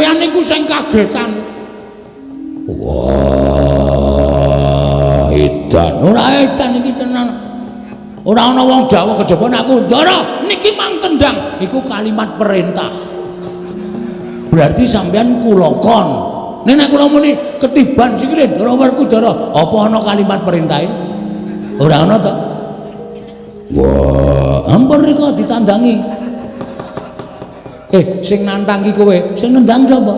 Sampeyan niku sing kagetan. Wah, edan. Ora edan iki tenan. Ora ana wong dawuh kejaba nek aku Ndara niki mang tendang, iku kalimat perintah. Berarti sampeyan kula kon. Nek nek kula muni ketiban sikile Ndara Werkudara, apa ana kalimat perintahe? Ora ana to. Wah, ampun rika ditandangi. Sing nantang ki kowe, sing nendang sapa?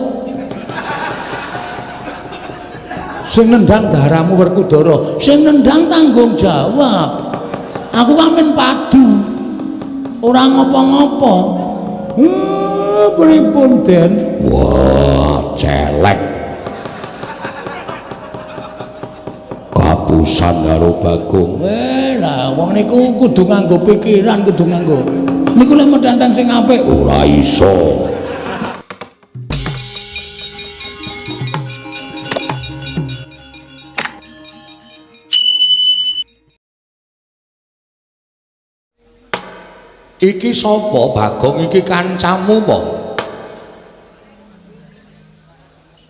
Sing nendang daramu Werkudara, sing nendang tanggung jawab. Aku kan padu. Ora ngopo-ngopo. Pripun, Den? Wah, celek. Kapusan karo Bagong. Lah wong niku kudu nganggo pikiran, kudu nganggo. Niku lek medhantan sing apik ora iso. Iki sapa Bagong iki kancamu apa?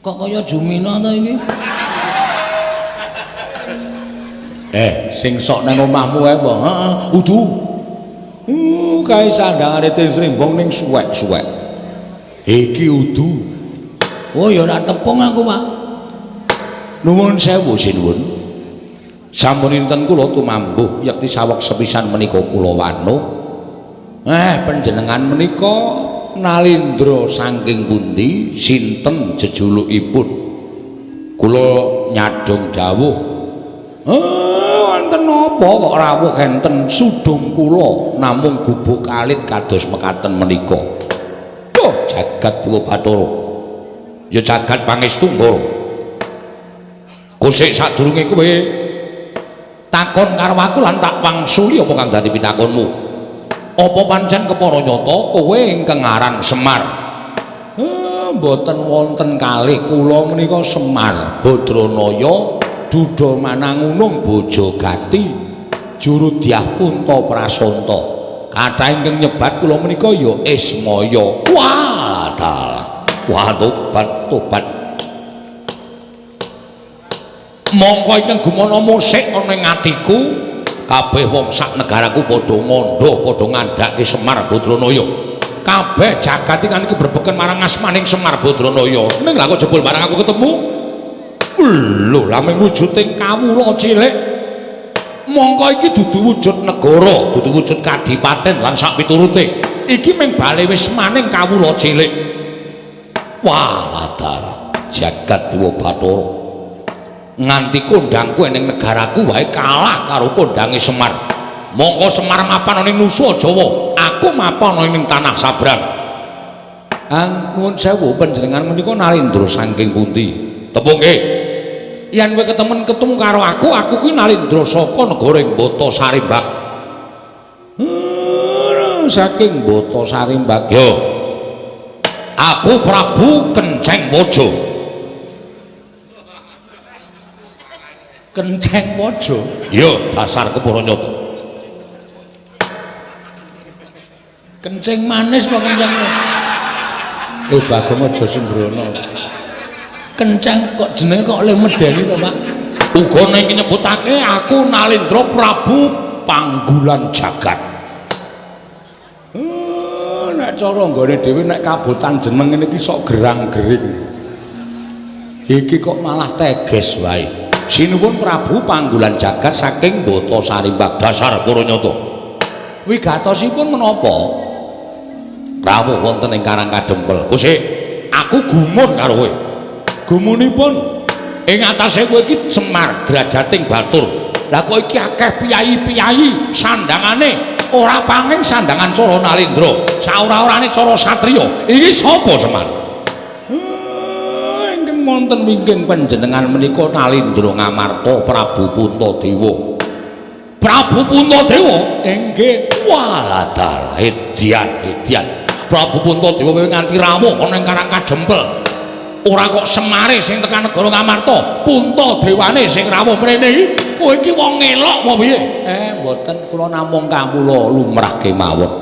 Kok kaya Jumina to iki? Sing sok nang omahmu ae apa? Heeh, udu. Kae sandangane Srimbong ning suwek-suwek. Iki udu. Oh ya ora tepung aku, Pak. Nuwun sewu sinuwun. Sampun inten kula tumambuh yekti saweg sepisan menika kula wanuh. Panjenengan menika Nalindra saking pundi? Sinten jejulukipun? Kula nyadhong dawuh. Wonten napa kok rawuh enten sudung kula namung gubuk alit kados mekaten menika. Oh, jagat Dewa Bathara. Ya jagat pangestu Ndara. Kusik sadurunge kowe takon karo aku lan tak wangsuli apa kang dadi pitakonmu. Apa pancen kepara nyata kowe ingkang aran Semar? Mboten wonten kalih kula menika Semar Badranaya Duda Manangunung Bojogati juru dyah Punta Prasanta. Kathah ingkang nyebat kula menika ya Ismaya. Wah, dalah. Wah, tobat tobat. Mongko ingkang gumana musik ana ing atiku. Kabeh wong sak negaraku padha ngandha, padha ngandhake Semar Badranaya. Kabeh jagat iki kan iki brebeken marang asmaning Semar Badranaya. Ning lha kok jebul barang aku ketemu. Lho, lha mung wujuding kawula cilik. Mongko iki dudu wujud negara, dudu wujud kadipaten lan sak piturute. Iki mung bali wismaning kawula cilik. Wah, dalah jagat Dewa Bathara. Nganti kondangku ning negaraku wae kalah karo kondange Semar. Mongko Semar mapan ning Nusa Jawa, aku mapan ning tanah Sabrang. Nuwun sewu panjenengan menika Nalindra saking pundi? Tepung nggih. Yen kowe ketemen ketemu karo aku, aku kuwi Nalindra saka negara Bata Sarimbak. Saking Bata Sarimbak. Yo. Aku Prabu Kenceng Waja. Kenceng Waja? Ya, dasar kepara nyata. Kenceng manis apa kenceng? Bagong aja sembrono. Kenceng kok jenenge kok le medeni to, Pak? Uga ning nyebutake aku Nalindra Prabu Panggulan Jagat. Nek cara nggone dhewe nek kabotan jeneng ngene iki sok gerang-gering. Iki kok malah teges wae. Sinuwun Prabu Panggulan Jagat saking Bata Sarimbak dasar para nyata. Wigatosipun menapa? Rawuh wonten ing Karang Kadempel. Kusik, aku gumun karo kowe. Gumunipun ing atase kowe iki Semar drajating batur. Lah kok iki akeh piyayi-piyayi sandangane ora panging sandangan cara Nalindra, saora-orane cara satriya. Iki sapa Semar? Wonten wingking panjenengan menika Nalindra Ngamarta Prabu Puntadewa. Prabu Puntadewa? Inggih. Walah dalah edian edian. Prabu Puntadewa kowe nganti rawuh ana ing Karang Kadempel. Ora kok Semare sing tekan negara Ngamarta, Puntadewane sing rawuh mrene iki. Kowe iki wong ngelok apa piye? Mboten, kula namung kawula lumrah kemawon.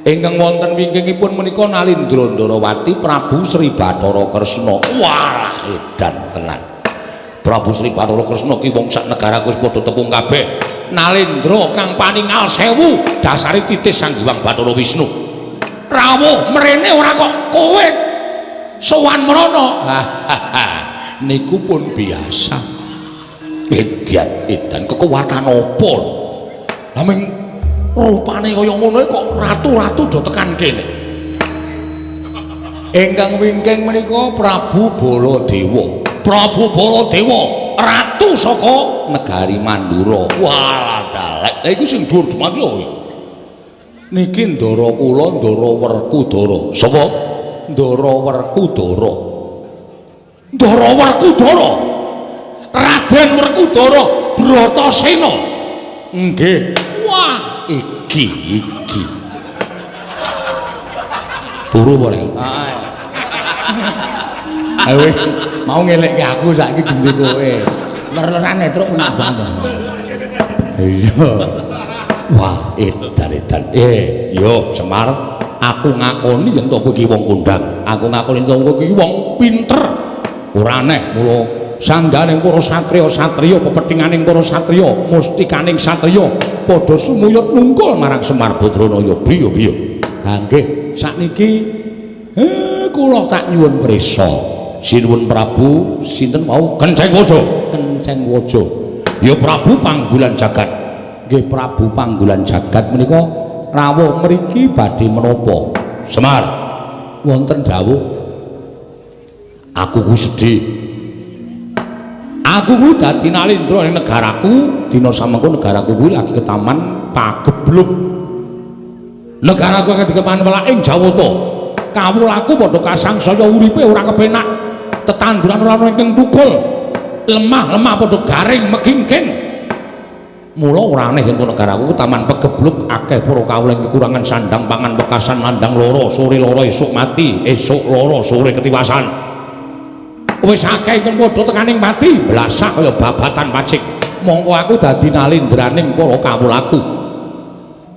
Ingkang wonten wingkingipun menika Nalindra Ndarawati Prabu Sri Bathara Kresna. Walah edan tenan. Prabu Sri Bathara Kresna ki wong sak negaraku wis padha tepung kabeh. Nalindra kang paningal sewu dasare titis Sang Hyang Bathara Wisnu. Rawuh mrene ora kok kowe sowan mrono. Niku pun biasa. Edan edan kekuatan apa? Lah ming rupane kaya ngono kok ratu-ratu do tekan kene. Ingkang wingking menika Prabu Baladewa. Prabu Baladewa, ratu saka negari Mandura. Walah dalek. Lah iku sing dhuwur dumadi kuwi. Niki ndara kula Ndara Werkudara. Sapa? Ndara Werkudara. Ndara Werkudara. Raden Werkudara Bratasena. Nggih. Wah, iki iki. Turu apa rek? Ayo mau ngelekke aku saiki ganti kowe. Ler-lerane truk enak banget. Iya. Wah, edan edan. Yo Semar, aku ngakoni yen to kowe iki wong kondang. Aku ngakoni yen to kowe iki wong pinter. Ora aneh mula sangganing para satriya-satriya, pepethinganing para satriya, mustikaning satriya padha sumuyut nungkul marang Semar Badranaya. Biyo-biyo. Ha nggih, sakniki kula tak nyuwun prisa. Sinuwun Prabu sinten wau? Kenceng Waja. Kenceng Waja. Ya Prabu Panggulan Jagat. Nggih Prabu Panggulan Jagat menika rawuh mriki badhe menapa? Semar, wonten dawuh. Aku kuwi sedih. Aku kuwi dadi nalindra ning negaraku, dina samengko negaraku kuwi lagi ketaman pagebluk. Negaraku akan dikeman welaking Jawata. Kawulaku padha kasangsaya uripe ora kepenak. Tetanduran ora ana ingkang tukul. Lemah-lemah padha garing megingking. Mula ora aneh yen negaraku taman pegebluk akeh para kawula ing kekurangan sandang pangan wekasan landang loro, sore loro esuk mati, esuk loro sore ketiwasan. Wis akeh ingkang padha tekaning pati, blasah kaya babatan pacik. Mongko aku dadi nalindraning para kawulaku.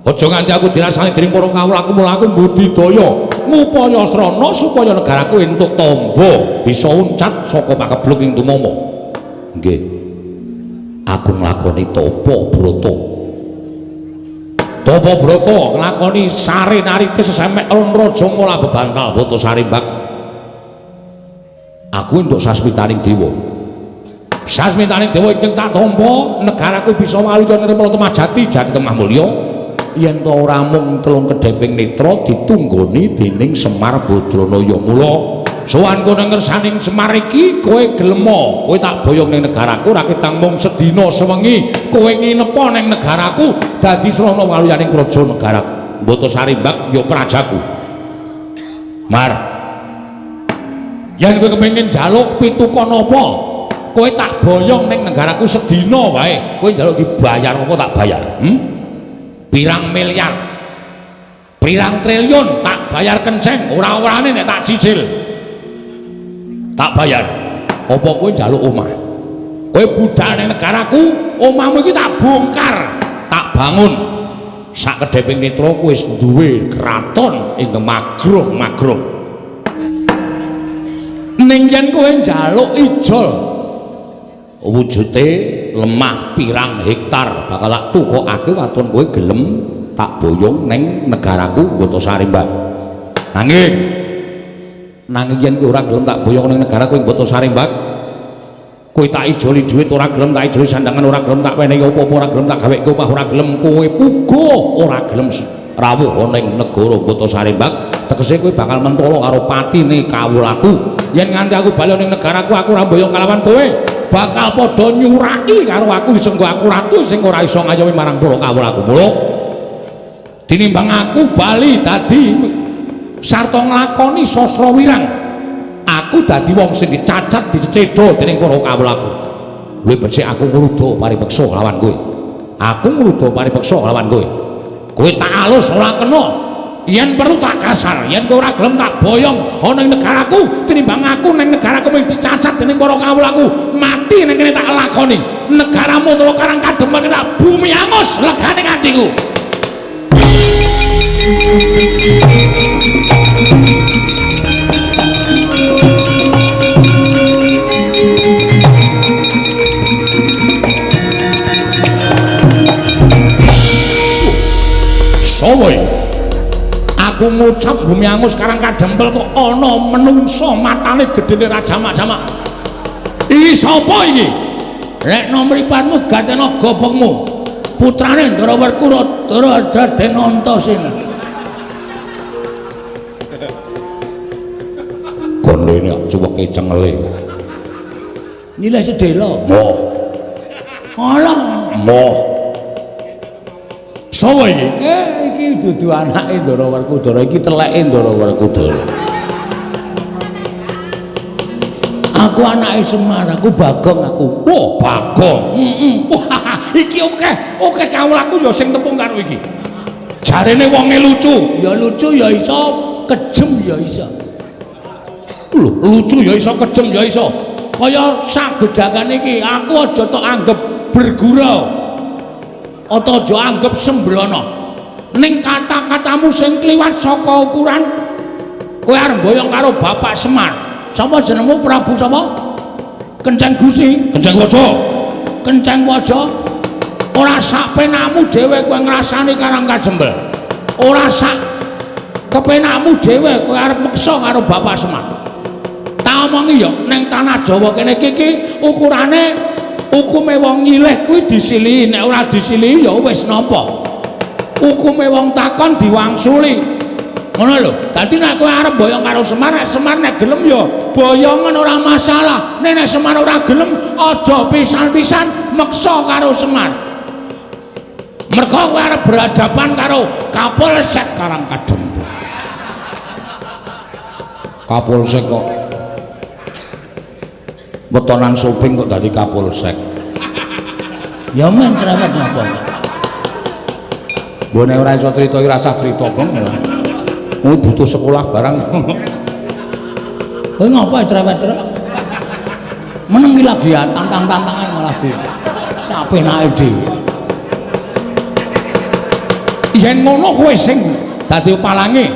Aja nganti aku dirasani dening para kawulaku, mula aku mbudidaya ngupaya srana supaya negaraku entuk tamba bisa uncat saka pagebluk ing tumama. Nggih. Aku nglakoni tapa brata. Tapa brata nglakoni sare narite sesemek raja ngolah bebantal bata sarimbak. Aku entuk sasmitaning dewa. Sasmitaning dewa ingkang tak tampa, negaraku bisa waluya nirmala temah jati jati temah mulya. Yen to ora mung telung kedheping netra ditunggoni dening Semar Badranaya. Mula sowanku nang ngersaning Semar iki kowe gelema, kowe tak boyong ning negaraku ora ketang mung sedina sewengi kowe nginepa ning negaraku dadi srana waluyaning praja negaraku. Mbata sarimbak ya prajaku. Mar, yen kowe kepengin njaluk pituka napa, kowe tak boyong ning negaraku sedina wae, kowe njaluk dibayar apa tak bayar? Pirang miliar, pirang triliun tak bayar kenceng, ora-orane nek tak cicil tak bayar. Apa kowe njaluk omah? Kowe budal ning negaraku, omahmu iki tak bongkar, tak bangun. Sak kedheping netra kowe wis duwe kraton ing magrong-magrong. Ning yen kowe njaluk ijol wujute lemah pirang hektar bakal tak tukokake waton kowe gelem tak boyong ning negaraku Mbata Sarimbak. Nanging nanging yen kowe ora gelem tak boyong ning negaraku Mbata Sarimbak, kowe tak ijoli dhuwit ora gelem, tak ijoli sandangan ora gelem, tak wenehi apa-apa ora gelem, tak gaweke omah ora gelem, kowe puguh ora gelem rawuh ning negara Mbata Sarimbak, tegese kowe bakal mentolo karo patine kawulaku. Yen nganti aku bali ning negaraku aku ora mboyong kalawan kowe, bakal padha nyuraki karo aku sing aku ratu sing ora iso ngayomi marang para kawulaku. Mula tinimbang aku bali dadi sarta nglakoni sastra wirang, aku dadi wong sing dicacat dicecedha dening para kawulaku. Luwih becik aku ngruda paripeksa lawan kowe. Aku ngruda paripeksa lawan kowe. Kowe tak alus ora kena, yen perlu tak kasar, yen kowe ora gelem tak boyong ana ing negaraku, tinimbang aku ning negaraku mung dicacat dening para kawulaku, mati ning kene tak lakoni. Negaramu utawa Karang Kademangan tak bumi angus legane atiku. Sopo iki? Aku ngucap bumi angus Karang Kadempel kok ana menungsa matane gedene ra jamak-jamak. Iki sapa iki? Rekno mripatmu gatena gobokmu. Putrane Ndara Werkudara Raden Antasena. Gondene cuweke cengele. Nyilih sedhela. Moh. Alah, moh. Sapa iki? Iki dudu anake Ndara Werkudara, iki teleke Ndara Werkudara. Aku anake Semar, aku Bagong aku. Oh, Bagong. Heeh. Wah, iki akeh kawulaku ya sing tepung karo iki. Jarene wonge lucu. Ya lucu ya iso, kejem ya iso. Lho, lucu ya iso, kejem ya iso. Kaya sak gedhakan iki, aku aja tok anggep bergurau. Atau aja anggep sembrono. Ning kata-katamu sing kliwat saka ukuran kowe arep mboyong karo Bapak Semar. Sapa jenengmu Prabu sapa? Kenceng Gusi, Kenceng Waja. Kenceng Waja. Ora sak penakmu dhewe kowe ngrasani Karang Kajembel. Ora sak kepenakmu dhewe kowe arep meksa karo Bapak Semar. Tak omongi ya, ning tanah Jawa kene iki ukurane hukume wong nyilih kuwi disilihi, nek ora disilihi ya wis nampa. Hukume wong takon diwangsuli. Ngono lho. Dadi nek kowe arep boyong karo Semar, nek Semar nek gelem ya boyongen ora masalah. Nek nek Semar ora gelem aja pisan-pisan meksa karo Semar. Mergo kowe arep berhadapan karo Kapolsek Karang Kadempel. Kapolsek kok wetonan soping kok dadi Kapolsek. Ya men cerewet napa. Mbok nek ora iso crita iki rasah crita, Gong. Kowe butuh sekolah barang. Kowe ngapa cerewet terus? Meneng iki lagi tantang-tantangan malah di sapenake dhewe. Yen ngono kowe sing dadi palange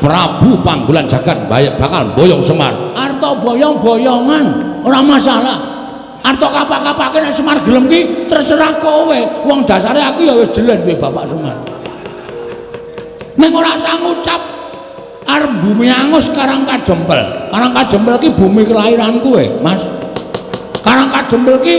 Prabu Panggulan Jagat bakal boyong Semar. Arta boyong-boyongan ora masalah. Arta kapak-kapake nek Semar gelem ki terserah kowe. Wong dasare aku ya wis jelen duwe Bapak Semar. Ning ora usah ngucap arep bumi angus Karang Kajempel. Karang Kajempel ki bumi kelahiranku Mas. Karang Kadempel ki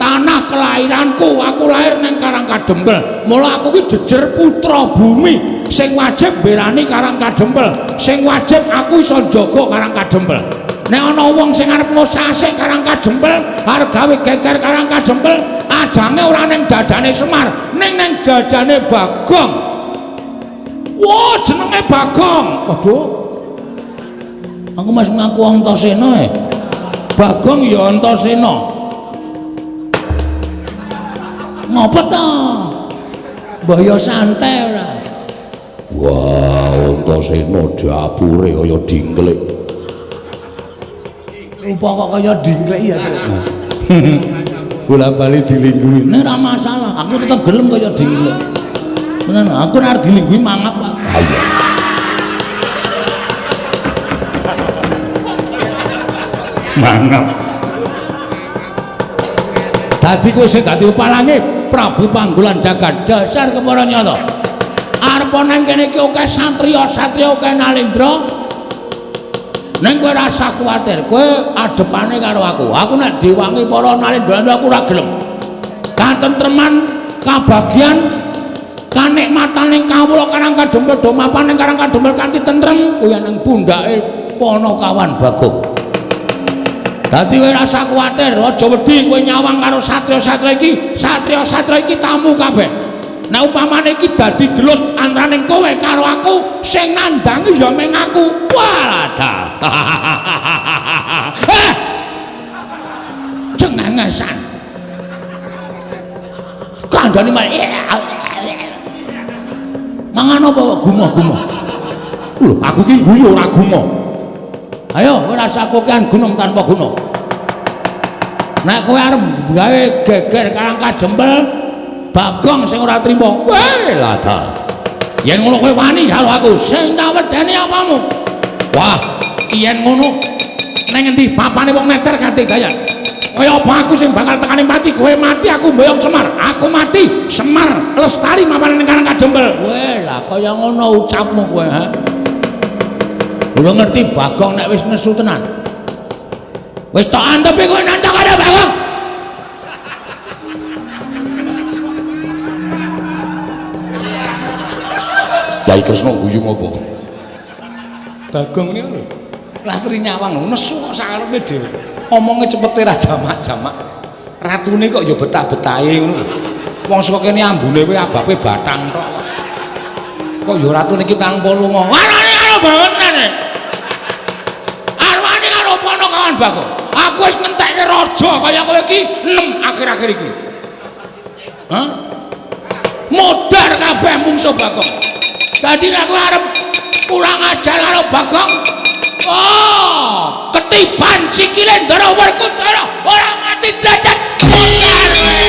tanah kelahiranku. Aku lahir nang Karang Kadempel. Mula aku ki jejer putra bumi sing wajib belani Karang Kadempel. Sing wajib aku iso njaga Karang Kadempel. Nek ana wong sing arep ngosasik Karang Kadempel, arep gawe geger Karang Kadempel, ajange ora ning dadane Semar, ning nang dadane Bagong. Wah, jenenge Bagong. Waduh. Aku mas ngaku Antasena e. Bagong ya Antasena. Ngopo to? Mbah ya santai ora. Wah, Antasena dapure kaya dingklik. Rupa kok kaya dingklik ya, Truk. Bola-bali dilingguhi. Nek ora masalah, aku tetep gelem kaya dingklik. Tenan, aku nek arep dilingguhi mangap, Pak. Ha iya. Mangap. Dadi kowe sing dadi palange Prabu Panggulan Jagat dasar kepara nyata. Arep nang kene iki akeh satriya-satriya akeh nalendra. Ning kowe ora usah kuwatir, kowe adepane karo aku. Aku nek diwangi para nalendra aku ora gelem. Katentreman, kabagian, kanikmataning kawula Karang Kadempel do mapan ning Karang Kadempel kanthi tentrem kuwi nang pundhake Ponokawan Bagong. Dadi kowe ora usah kuwatir, aja wedi kowe nyawang karo satriya-satriya iki, satriya-satriya iki tamu kabeh. Nek upamane iki dadi gelut antaraning kowe karo aku, sing nandangi ya mung aku. Walada. Cengengesan. Kandhane malah mangan apa kok gumoh-gumoh. Lho, aku ki guyu ora gumoh. Ayo ora usah kokean gunung tanpa guna. Nek kowe arep gawe geger Karang Kadempel, Bagong sing ora trima. Weh, lada. Yen ngono kowe wani karo aku, sing tak wedeni apamu? Wah, yen ngono nang endi papane wong neter kate gayan. Kaya apa aku sing bakal tekane mati, kowe mati aku mboyong Semar. Aku mati, Semar lestari mapane ning Karang Kadempel. Kowe lah kaya ngono ucapmu kowe, ha. Ora ngerti Bagong nek wis nesu tenan. Wis tok antepi kowe nantang karo Bagong. Yai Kresna guyu ngopo? Bagong niku lho. Lastri nyawang nesu kok sakarepe dhewe. Omonge cepete ra jamak-jamak. Ratune kok ya betah-betahe ngono lho. Wong saka kene ambune kowe ababe batang tok. Kok ya ratune iki tanpa lunga. Arwane karo bangenan. Arwane karo Panakawan Bagong. Aku wis ngentekke raja kaya kowe iki 6 akhir-akhir iki. Hah? Modar kabeh mungsuh Bagong. Dadi nek kowe arep kurang ajar karo Bagong, oh, ketiban sikile Ndara Werkudara ora mati derajat modar kowe.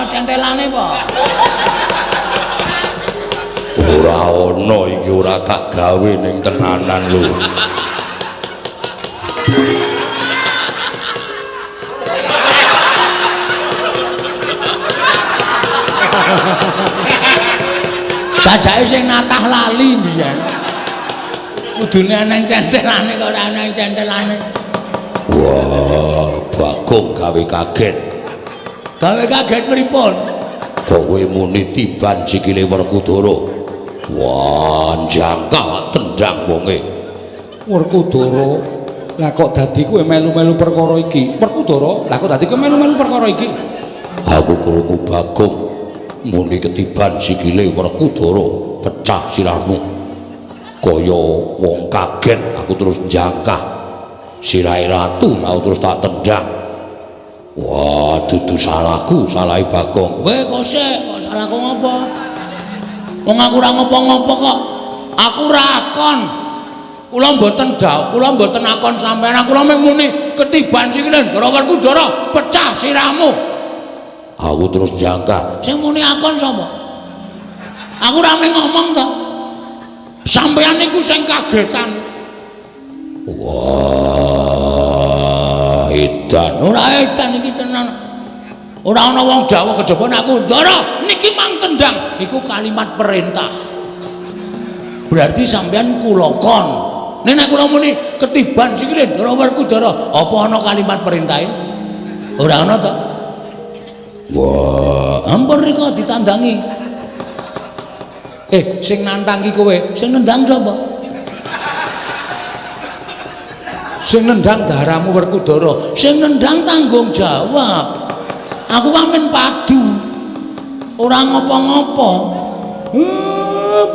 Centelane apa? Ora ana iki ora tak gawe ning tenanan lho. Sajake sing natah lali mbiyen. Kudune ana centelane kok ora ana centelane. Wah, Bagong gawe kaget. Gawe kaget pripun? Kowe muni tiban sikile Werkudara. Wah, jangkah tendang wonge. Werkudara, lah kok dadi kowe melu-melu perkara iki? Werkudara, lah kok dadi kowe melu-melu perkara iki? Aku krungu Bagong muni ketiban sikile Werkudara, pecah sirahmu. Kaya wong kaget aku terus jangkah sirahe ratu, aku terus tak tendang. Wah, dudu salahku, salahe Bagong. Kowe kok sik, kok salahku ngopo? Wong aku ora ngopo-ngopo kok. Aku ora akon. Kula mboten dawuh, kula mboten akon sampean. Kula mung muni ketiban sikile Ndara Werkudara, pecah sirahmu. Aku terus jangka. Sing muni akon sapa? Aku ora mung ngomong to. Sampean niku sing kagetan. Wah, edan. Ora edan iki tenan. Ora ana wong dawuh kejaba nek aku Ndara niki mang tendang, iku kalimat perintah. Berarti sampean kula kon. Nek nek kula muni ketiban sikile Ndara Werkudara, apa ana kalimat perintahe? Ora ana to. Wah, ampun rika ditandangi. Sing nantang ki kowe, sing nendang sapa? Sing nendang daramu Werkudara, sing nendang tanggung jawab. Aku wamen padu. Ora ngopo-ngopo.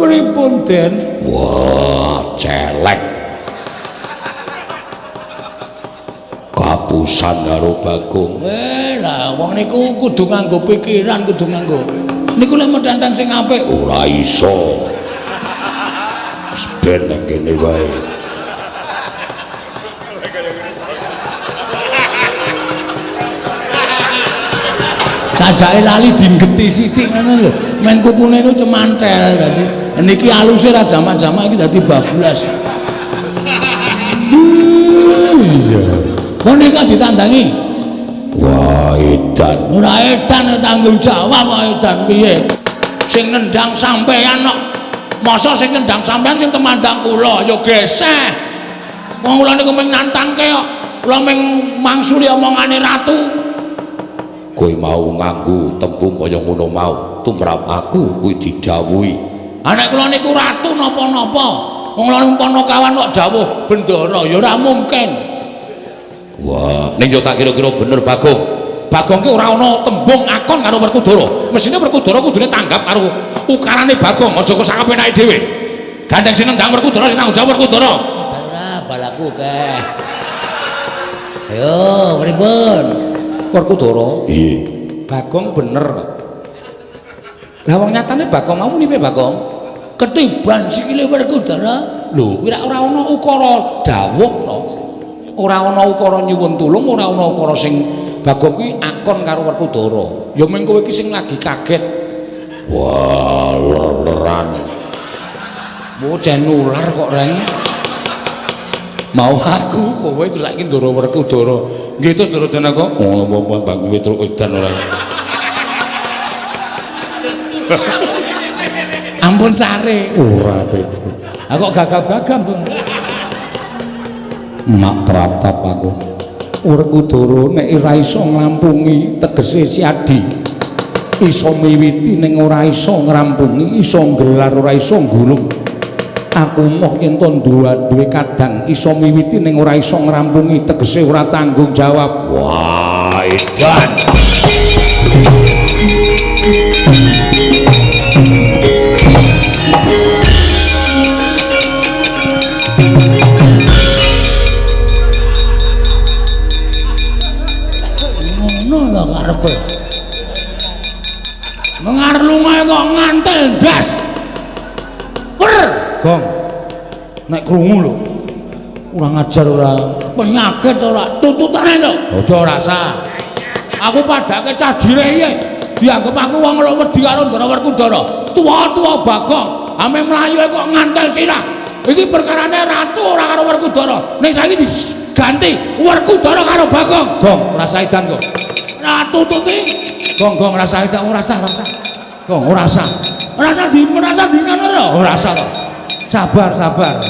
Pripun, Den? Wah, celek. Kapusan karo Bagong. Lah wong niku kudu nganggo pikiran, kudu nganggo. Niku lek medhantan sing apik ora iso. Wis ben nang kene wae. Sajake lali dinggeti sithik ngono lho. Men kukune niku cemantel dadi. Niki aluse ra jamak-jamak iki dadi bablas. Iya. Mun nika ditandangi. Wah, edan. Ora edan tanggung jawab kok edan piye? Sing nendang sampean kok. Masa sing nendang sampean sing temandang kula ya geseh. Wong kula niku mung nantangke kok. Kula mung mangsuli omongane ratu. Kowe mau nganggo tembung kaya ngono mau, tumrap aku kuwi didhawuhi. Ha nek kula niku ratu napa-napa, wong kula niku Panakawan kok dawuh bendara ya ora mungkin. Wah, ning yo tak kira-kira bener Bagong. Bagong ki ora ana tembung akon karo Werkudara. Mesine Werkudara kudune tanggap karo ukarane Bagong, aja kok sakapenake dhewe. Gandeng sing nendang Werkudara sing tanggung jawab Werkudara. Ora balaku keh. Ayo, pripun? Werkudara. Iya. Bagong bener kok. Lah wong nyatane Bagong mau muni piye Bagong? Ketiban sikile Werkudara. Lho, kuwi ora ana ukara dawuh to. Ora ana ukara nyuwun tulung, ora ana ukara sing Bagong kuwi akon karo Werkudara. Ya mung kowe iki sing lagi kaget. Wah, leran. Bocah nular kok, Reng. Mau aku kowe terus saiki Ndara Werkudara. Nggih terus Ndara Janaka. Oh, apa Bagong Petruk edan ora. Ampun sare. Ora Petruk. Aku kok gagap-gagap. Mak tratap aku. Werkudara nek ora iso nglampungi tegese Siadi. Iso miwiti ning ora iso ngrampungi, iso nggelar ora iso nggulung. Aku moh yen to duwe kadang iso miwiti ning ora iso ngrampungi tegese ora tanggung jawab. Wah, edan. Ngono lho karepe. Mengarlunga kok ngantel ndas. Wer, Gong. Nek krungu lho. Ora ngajar ora penyakit ora tututane to. Aja rasa. Aku padake cah jire iki dianggep aku wong lho wedi karo Ndara Werkudara. Tuwa-tuwa Bagong, ame mlayu kok ngantel sirah. Iki perkarane ratu ora karo Werkudara. Ning saiki diganti Werkudara karo Bagong. Gong, ora saidan kok. Ratu tuti. Gong, gong rasa edan ora sah, rasa. Gong, ora sah. Ora sah di ora di ngono ora. Ora sah to. Sabar, sabar.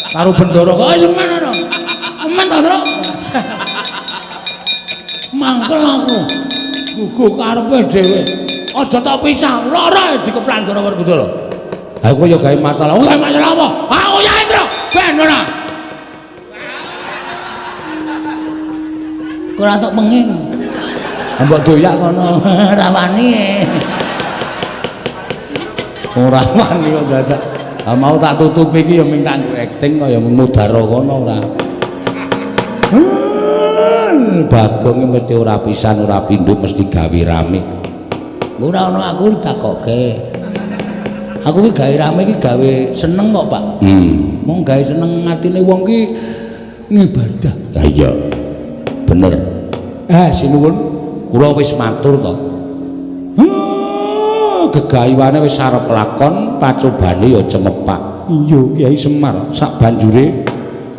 Karo Bendara kok wis men ora. Aman ta, Tru? Mangkel aku. Gugu karepe dhewe. Aja tak pisah, lara dikeplan Ndara Werkudara. Aku ya gawe masalah. Gawe masalah apa? Aku ya, Tru. Ben ora. Ora tok penging. Mbok doyak kono. Ora wani. Ora wani kok dadak. Ah mau tak tutupi iki ya mung tak nggo acting kaya mudara kono ora. Bagong mesti ora pisan ora pindho mesti gawe rame. Ora ana aku ditakoke. Aku ki gawe rame iki gawe seneng kok, Pak. Mung gawe seneng atine wong ki ngibadah. Lah iya. Bener. Sinuwun, kula wis matur to. Gegayuhane wis arep lakon, pacobane ya cemepak. Iya, Kyai Semar, sak banjure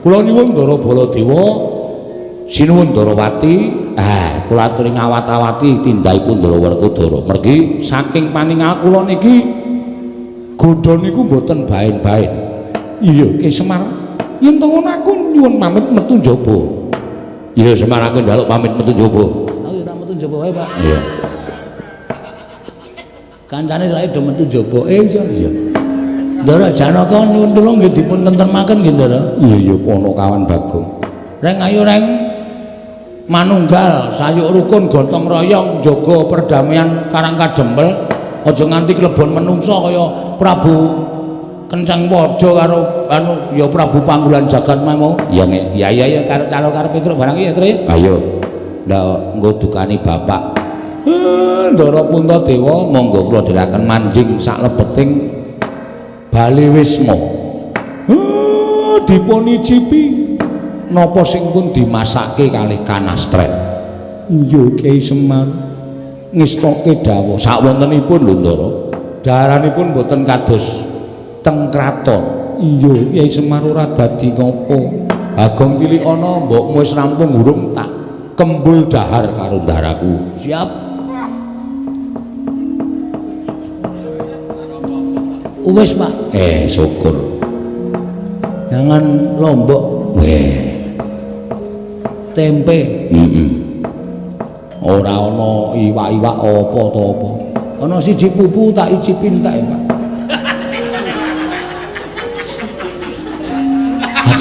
kula nyuwun Ndara Baladewa, sinuwun Ndarawati, kula aturi ngawat-awati tindakipun Ndara Werkudara. Mergi saking paningal kula niki godha niku mboten baen-baen. Iya, Kyai Semar, yen to ngono aku nyuwun pamit metu njaba. Iya, Semar, aku njaluk pamit metu njaba. Aku ya tak metu njaba wae, Pak. Iya. Kancane saiki do metu njaba. Iya, iya. Ndara Janaka nyuwun tulung nggih dipun tentremaken nggih, Ndara. Iya, iya, ana kawan Bagong. Reng ayo reng. Manunggal sayuk rukun gotong royong jaga perdamaian Karang Kadempel. Aja nganti klebon menungsa kaya Prabu Kenceng Waja karo anu ya Prabu Panggulan Jagat mau. Iya, nggih. Ya iya ya karo calo karo Petruk barang iki ya, Tru. Ayo. Lah nggo dukani bapak. Ndara Puntadewa monggo kula dherekaken manjing sak lebeting Bale Wisma. Dipunicipi napa sing pun dimasake kalih kanastren. Iya, Kyai Semar. Ngestoke dawuh sakwontenipun lho, Ndara. Daharanipun boten kados teng kraton. Iya, Kyai Semar ora dadi ngopo. Bagong tilik ana mbokmu wis rampung urung tak kembul dahar karo ndaraku. Siap. Wis, Pak. Syukur. Jangan lombok. Tempe. Ora ana iwak-iwak apa to apa. Ana siji pupu tak icipin tak, Pak.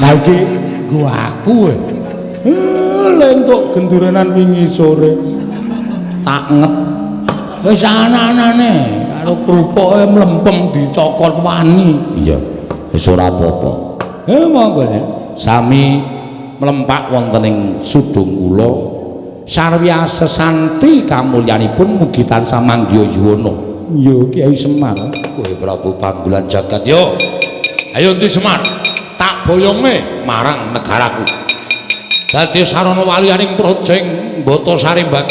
Ha iki nggo aku. Lentuk genduranan wingi sore. Tak nget. Wis ana-anane karo krupuke mlempem dicokot wani. Iya, wis ora apa-apa. Monggo, Nen. Sami mlempak wonten ing sudung kula. Sarwiya sesanti kamulyanipun mugi tansah manggiya yuwana. Yo Kyai Semar. Kowe Prabu Panggulan Jagat yo. Ayo endi Semar? Tak boyonge marang negaraku. Dadi sarana waliyaning praja ing Batasari Mbak.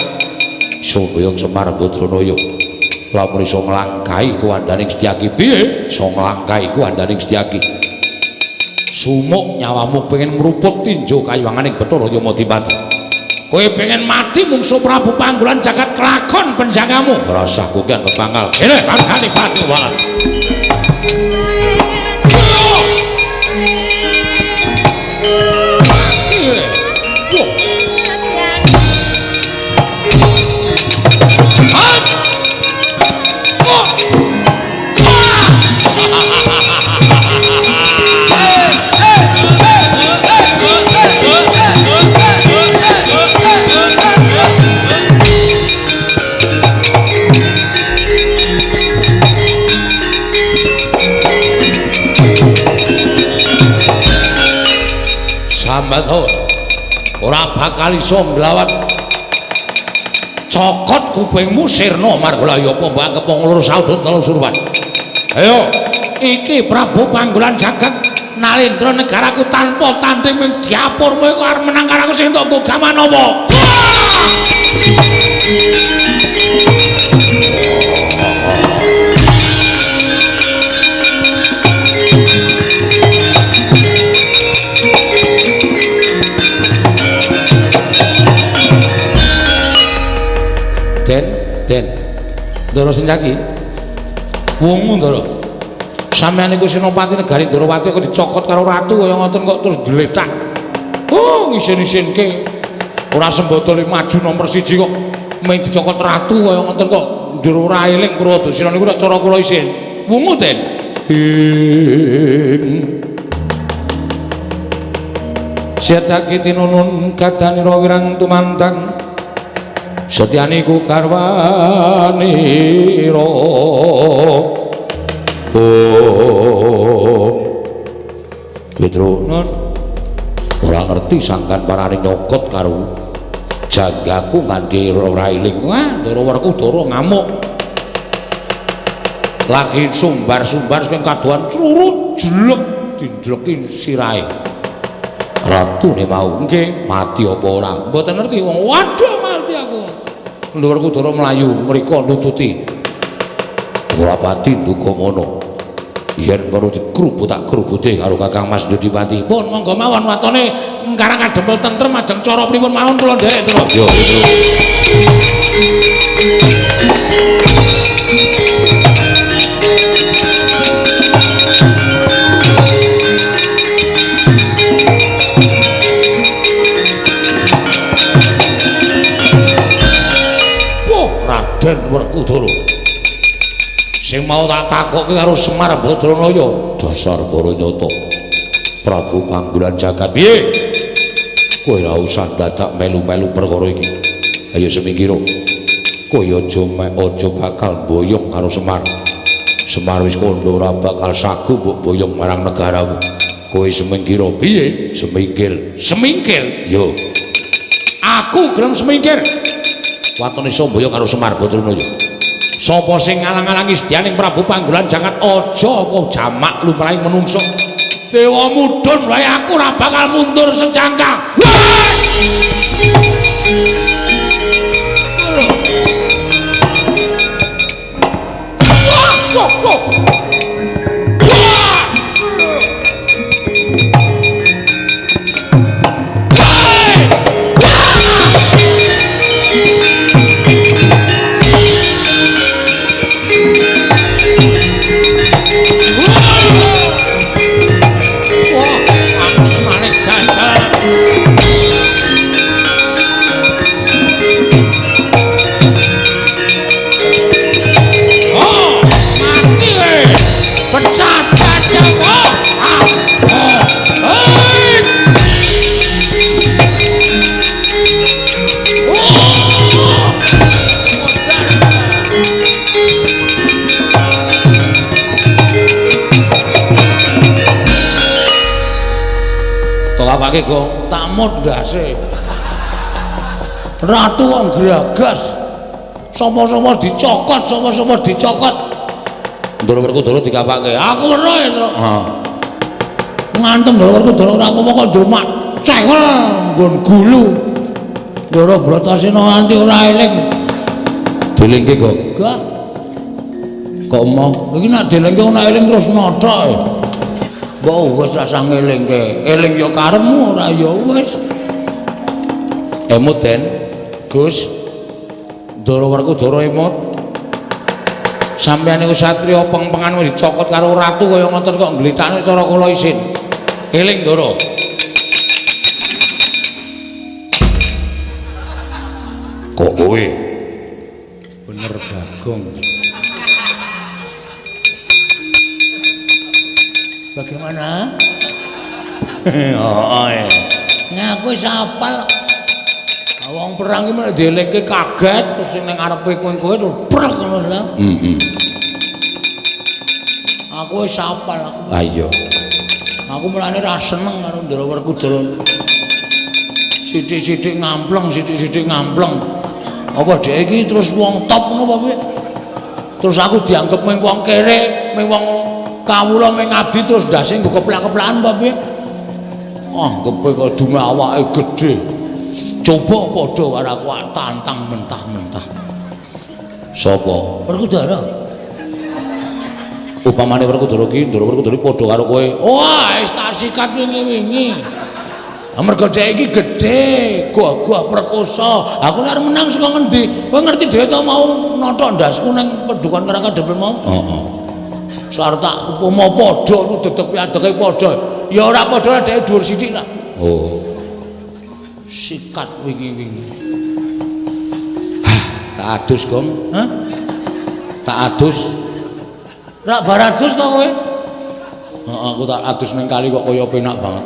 Iso boyong Semar Badranaya. Lamun iso nglangkahi kuwandaning Setyaki piye? Iso nglangkahi kuwandaning Setyaki. Sumuk nyawamu pengen mruput tinju kayuwanganing Bathara Yamadipati. Kowe pengen mati mungsu Prabu Panggulan Jagat kelakon penjagamu. Ora usah kokean pepangkal. Kene pangkali pati wae. Sambat ora bakal iso nglawan. Cokot kupingmu sirna margolaya apa mbak kepong loro saudut telu surwan. Ayo, iki Prabu Panggulan Jagat nalendra negaraku tanpa tanding ming diapurmu iku arep menang karo aku sing entuk gaman apa? Den, Ndara Sencaki. Wungu Ndara. Sampeyan niku senopati negari Ndrawati kok dicokot karo ratu kaya ngoten kok terus gletak. Oh, ngisin-isinke. Ora sembodo le maju nomor 1 kok mung dicokot ratu kaya ngoten kok njur ora eling Purwadasina niku nek cara kula isin. Wungu, Den. Setyaki tinunun kadanira wirang tumandang. Setyaniku garwanira. Om Petro nun ora ngerti sangkan parane nyokot karo jagaku nganti ora eling. Wah, Ndara Werkudara ngamuk. Lagi sumbar-sumbar sing kadohan clurut jelek dinjleki sirahe. Ratune mau nggih mati apa ora? Mboten ngerti wong. Waduh mati aku. Ndara Werkudara mlayu mriko nututi. Ora pati nduga ngono. Yen perlu dikrubut tak krubute karo Kakang Mas Ndodipati. Pun monggo mawon watone karang kadempel tentrem ajeng cara pripun mawon kula nderek terus. Yo yo. Wah, Raden Werkudara. Sing mau tak takokke karo Semar Badranaya, dasar para nyata. Prabu Panggulan Jagat piye? Kowe ora usah dadak melu-melu perkara iki. Ayo semingkira. Kowe aja aja bakal boyong karo Semar. Semar wis kandha ora bakal sagu mbok boyong marang negaramu. Kowe semingkira piye? Semingkir. Semingkir? Yo. Aku gelem semingkir. Watone iso boyong karo Semar Badranaya. Sapa sing ngalang-alangi sedyaning Prabu Panggulan Jagat aja kok jamak lumrahing menungso. Dewa mudhun wae aku ora bakal mundur sejangka. Wah, wah, wah. Apake gong tak Lamut ndase. Ratu kok gragas. Sapa-sapa dicokot, sapa-sapa dicokot. Ndara Werkudara dikapake. Aku weruh ya, Truk. Heeh. Ngantem Ndara Werkudara ora apa-apa kok ndrumak cewel nggon gulu. Ndara Bratasena nganti ora eling. Dilingke kok. Gak. Kok emoh? Iki nek dilingke ora eling terus nothok. Mbok wis rasah ngelingke. Eling ya karepmu, ora ya wis. Emut Den, Gus. Ndara Werkudara emut. Sampeyan niku satriya pengpengan dicokot karo ratu kaya ngoten kok nglitakne cara kula isin. Eling Ndara. Kok kowe? Bener Bagong. Bagaimana? Heeh. Ngaku wis hafal. Wong perang iki nek dielingke kaget terus sing ning ngarepe kowe-kowe terus prek ngono lho. Heeh. Aku wis hafal aku. Ha iya. Aku mulane ra seneng karo Ndara Werkudara. Sithik-sithik ngampleng, sithik-sithik ngampleng. Apa dhek iki terus wong top ngono apa piye? Terus aku dianggep mung wong kere, mung wong kawula mung ngabdi terus ndase nggo keplak-keplakan apa piye? Anggepe kok dume awake gedhe. Coba padha karo aku tantang mentah-mentah. Sapa? Werkudara. Upamane Werkudara ki, Ndara Werkudara padha karo kowe. Wah, wis tak sikat wingi-wingi. Amarga dhek iki gedhe, gagah perkosa. Aku nek arep menang saka ngendi? Kowe ngerti dhewe to mau nothok ndasku ning pedhukan Karang mau? Heeh. Sarep tak upama padha ku dedeg piadege padha. Ya ora padha dhek dhuwur sithik lah. Oh. Sikat wingi-wingi. Hah, tak adus, Gong. Hah? Tak adus. Rak bar adus to kowe? Heeh, aku tak adus ning kali kok kaya penak banget.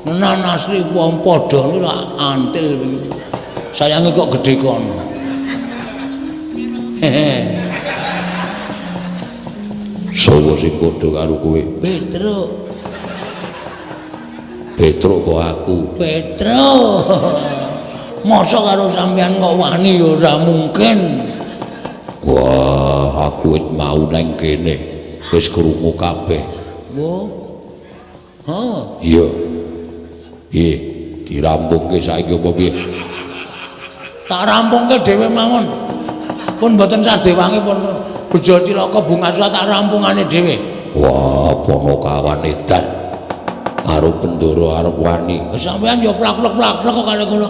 Nenan asli wong padha niku rak antil wingi. Sayange kok gedhe kono. Hehe. Sowo sing padha karo kowe? Petruk. Petruk kok aku? Petruk. Masa karo sampean kok wani ya ora mungkin. Wah, aku wit mau nang kene wis krungu kabeh. Wo. Ha. Iya. Piye? Dirampungke saiki apa piye? Tak rampungke dhewe mawon. Pun mboten sadewangi pun bejo cilaka bunga tak rampungane dhewe. Wah, Ponokawan edan. Karo Bendoro arep wani. Sampeyan ya plak-plak-plak kok kali kula.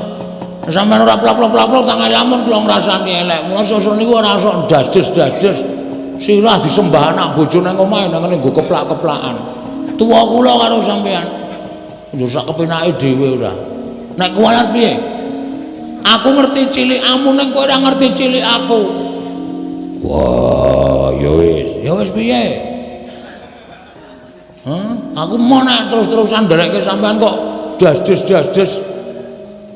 Sampeyan ora plak-plak-plak tak lamun kula ngrasani elek. Mula sesuk niku ora sok ndasdes-ndasdes. Sirah disembah anak bojo nang omahe nang ngene nggo keplak-keplakan. Tuwa kula karo sampeyan. Yo sak kepenake dhewe ora. Nek kuwalat piye? Aku ngerti cilikamu ning kowe ora ngerti cilik aku. Wah, ya wis. Ya wis piye? Hah? Aku mau nek terus-terusan nderekke sampean kok dasdes-dasdes.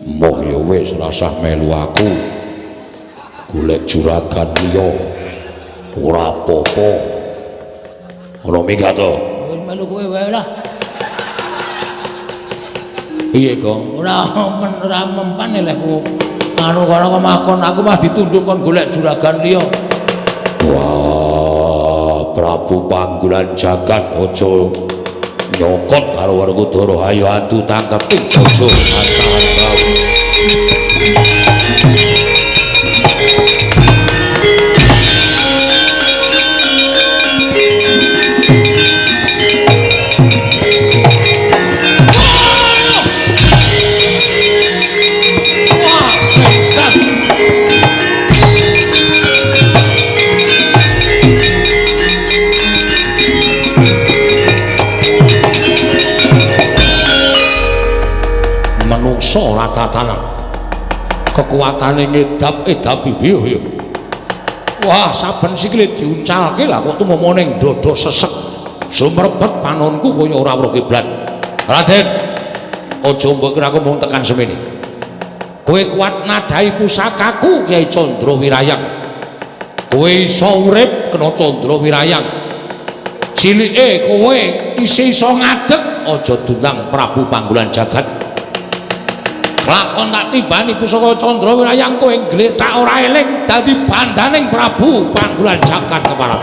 Moh ya wis rasah melu aku. Golek juragan liya. Ora apa-apa. Ora minggat to. Wis melu kowe wae lah. Piye, Gong? Ora ora mempan lehku. Anu kono kemakon aku mah ditunduk kon golek juragan liya. Wah, Prabu Panggulan Jagat aja nyokot karo Werkudara, ayo adu tangkep aja antang-antang. Menungso ora tatanan. Kekuatane ngedap-edap piye ya. Wah, saben sikile diuncalke lah kok tumama ning dada sesek. Sumrebet panonku kaya ora weruh kiblat. Raden, aja mbok kira aku mung tekan semene. Kowe kuat nadai pusakaku Kyai Candra Wirayang. Kowe iso urip kena Candra Wirayang. Cilike kowe isih iso ngadeg Aja dundang Prabu Panggulan Jagat. Kelakon tak tibani pusaka Candra Wirayang kowe nggletak ora eling dadi bandaning Prabu Panggulan Jagat keparat.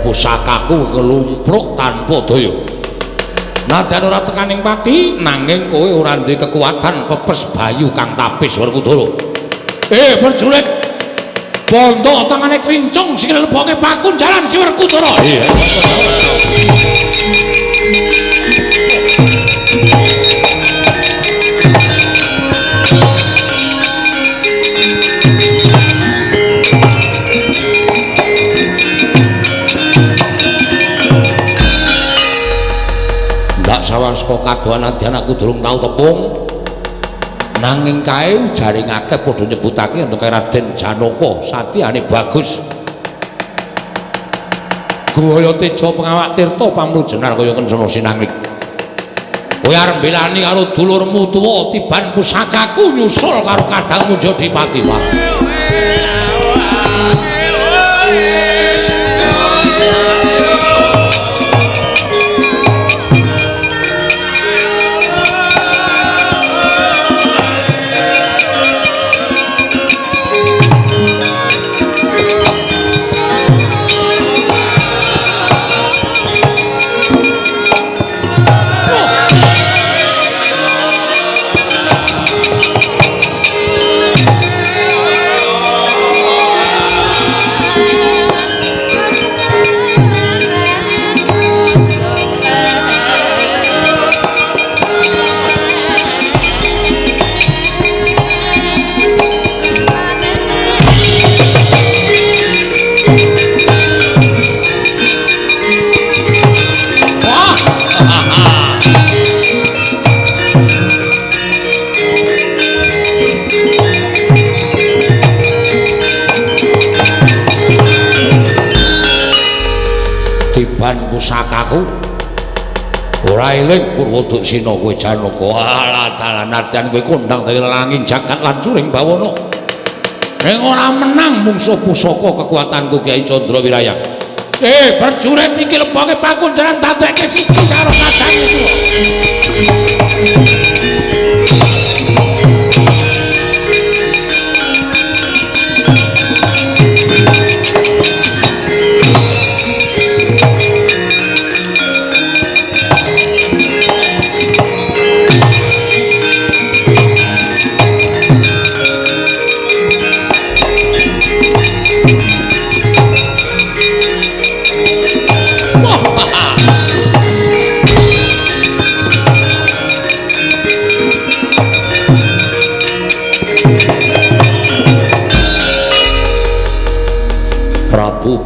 Pusakaku kelumpruk tanpa daya. Nadyan ora tekaning pati, nanging kowe ora duwe kekuatan pepes bayu kang tapis Werkudara. Prajurit, bondo tangane krincung sikile leboke pakunjaran si Werkudara. Iya. Sawas kok kadohan nadyan aku durung tau tepung, nanging kae jare akeh padha nyebutake yen Raden Janaka satyane bagus. Guwaya teja pengawak tirta pamrujenar kaya kencana sinanglik. Kowe arep mbelani karo dulurmu tuwa tiban pusakaku nyusul karo kadangmu Jodipati. Pusakaku ora eling Purwoduksina kowe Janaka. Alah dalan nadyan kowe kondang dadi langit jagat lan curing bawana, ning ora menang mungsuh pusaka kekuatanku Kyai Candra Wirayang. Prajurit iki leboke pakunjaran dadekke siji karo kadang itu.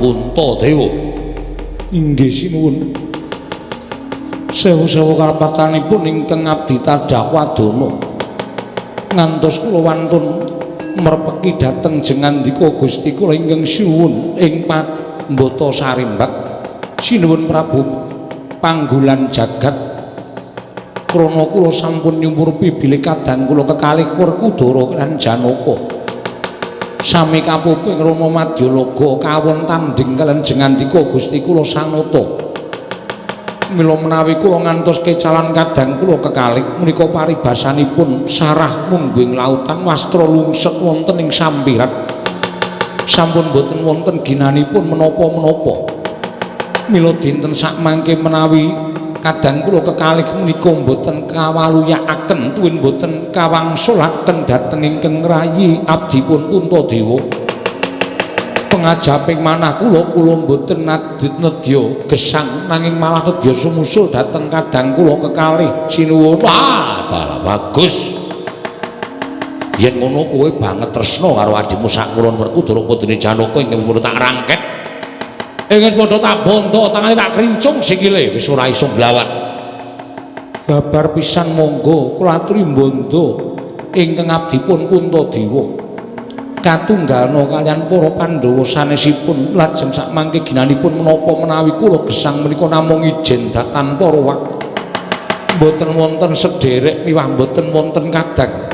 Puntadewa inggih sinuwun. Sewu-sewu kalepatanipun ingkang abdi tadhah wadana ngantos kula wantun merpeki dhateng jengandika Gusti kula ingkang sinuwun ing Pambata Sarimbak. Sinuwun Prabu Panggulan Jagat, krana kula sampun nyumurpi bilih kadang kula kekalih Werkudara lan Janaka sami kapuping Rama Madyalaga kawon tandhing kaliyan jengandika Gusti kula sanata. Mila menawi kula ngantos kecalan kadang kula kekalih menika paribasanipun sarah mungguing lautan wastra lungset wonten ing sampirat, sampun boten wonten ginanipun menapa-menapa. Mila dinten sakmangke menawi Kadang kula kekalih menika mboten kawaluyakaken tuwin mboten kawangsulaken dhateng ingkang rayi abdipun Puntadewa. Pengajaping manah kula kula mboten nedya gesang nanging malah nedya sumusul dhateng kadang kula kekalih. Sinuwun. Wah, dalah bagus. Yen ngono kowe banget tresna karo adhimu Sakulon Werkudara putune Janaka ingkang padha tak rangket. Ingkang padha tak bonto tangane tak krincung sikile wis ora iso nglawan. Babar pisan monggo kula aturi bondo ingkang abdipun Puntadewa. Katunggalna kalian para Pandhawa sanesipun lajeng sakmangke ginanipun menapa menawi kula gesang menika namung ijen datan para wak. Mboten wonten sederek miwah mboten wonten kadang.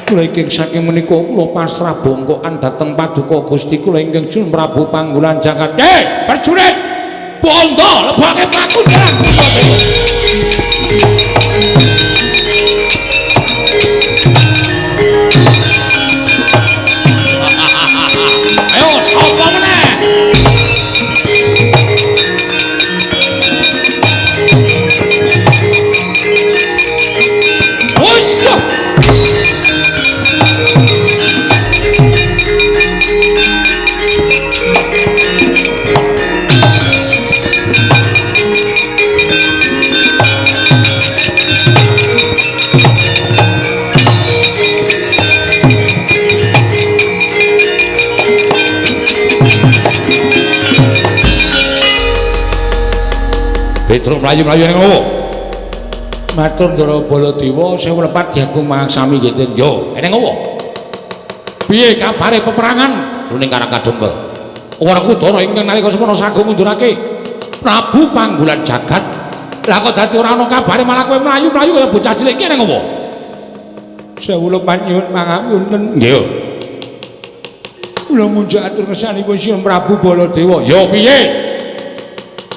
Kula ingkang saking menika kula pasrah bongkokan dhateng paduka Gusti kula ingkang Jun Prabu Panggulan Jagat. Prajurit! Bondo lebake paku jalan. Ayo sapa meneh? Wis yo. Petro mlayu-mlayu ning ngopo? Matur Ndara Baladewa sewu lepat diagung mangaksami nggih. Yo, eneng opo? Piye kabare peperangan jroning Karang Kadempel? Werkudara ingkang nalika semono sagung ngundurake Prabu Panggulan Jagat. Lah kok dadi ora ana kabare malah kowe mlayu-mlayu kaya bocah cilik iki eneng opo? Sewu lepat nyuwun pangapunten. Nggih. Kula munjuk atur ngersanipun Sinuwun Prabu Baladewa. Yo piye?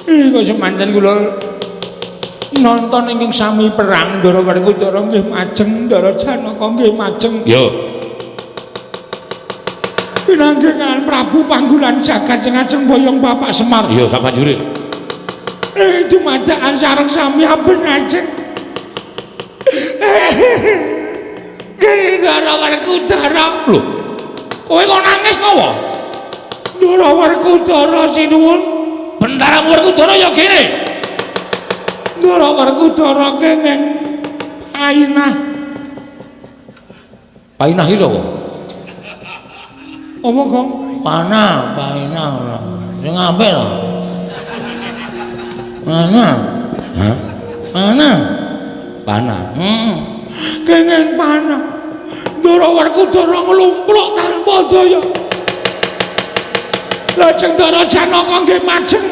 Kok semanten kula nonton ingkang sami perang Ndara Werkudara nggih majeng, Ndara Janaka nggih majeng. Yo. Pinanggih kalian Prabu Panggulan Jagat sing ajeng boyong Bapak Semar. Iya sabanjure. Dumadakan sareng sami aben ajeng. Ndara Werkudara. Lho. Kowe kok nangis ngopo? Ndara Werkudara sinuwun. Bendara Werkudara ya kene. Ndara Werkudara kenging Painah. Painah iki sapa? Apa, Gong? Panah, Painah ora. Sing apik lho. Panah. Hah? Panah. Panah. Heeh. Kenging panah. Ndara Werkudara nglumpruk tanpa daya. Lajeng Ndara Janaka nggih majeng.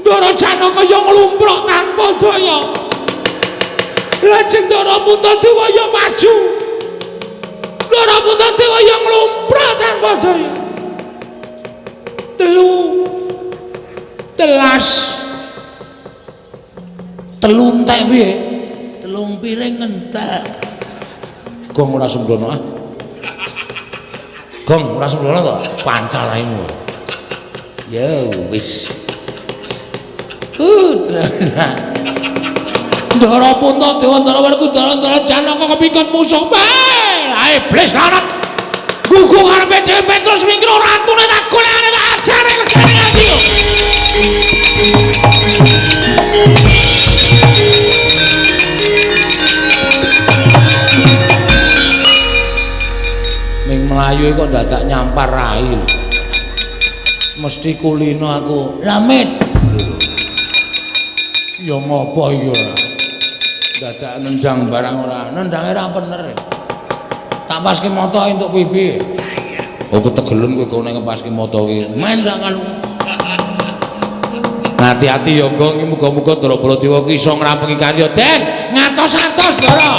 Ndara Janaka ya nglumpruk tanpa daya. Lajeng Ndara Puntadewa ya maju. Ndara Puntadewa ya nglumpruk tanpa daya. Telu telas. Telu entek piye? Telung piring entek. Gong ora sembrono ah. Gong ora sembrono to? Pancal raimu. Ya wis. Terus. Ndara Puntadewa, Ndara Werkudara, Ndara Janaka kepikut musuh. Lah iblis lanat. Gugu ngarepe dhewe Petrus wingkir ratune tak golekane tak ajare legane ati. Ning mlayu kok dadak nyampar rai. Mesti kulino aku. Lamit. Ya ngopo iki ora. Dadak nendang barang ora. Nendange ora bener. Tak paske moto entuk pipi. Oh ketegelen kowe kok nek ngepaske moto iki. Main ra kalau. Hati-hati ya Gong, muga-muga Ndara Baladewa ki iso ngrampungi karya. Den, ngatos-atos Ndara.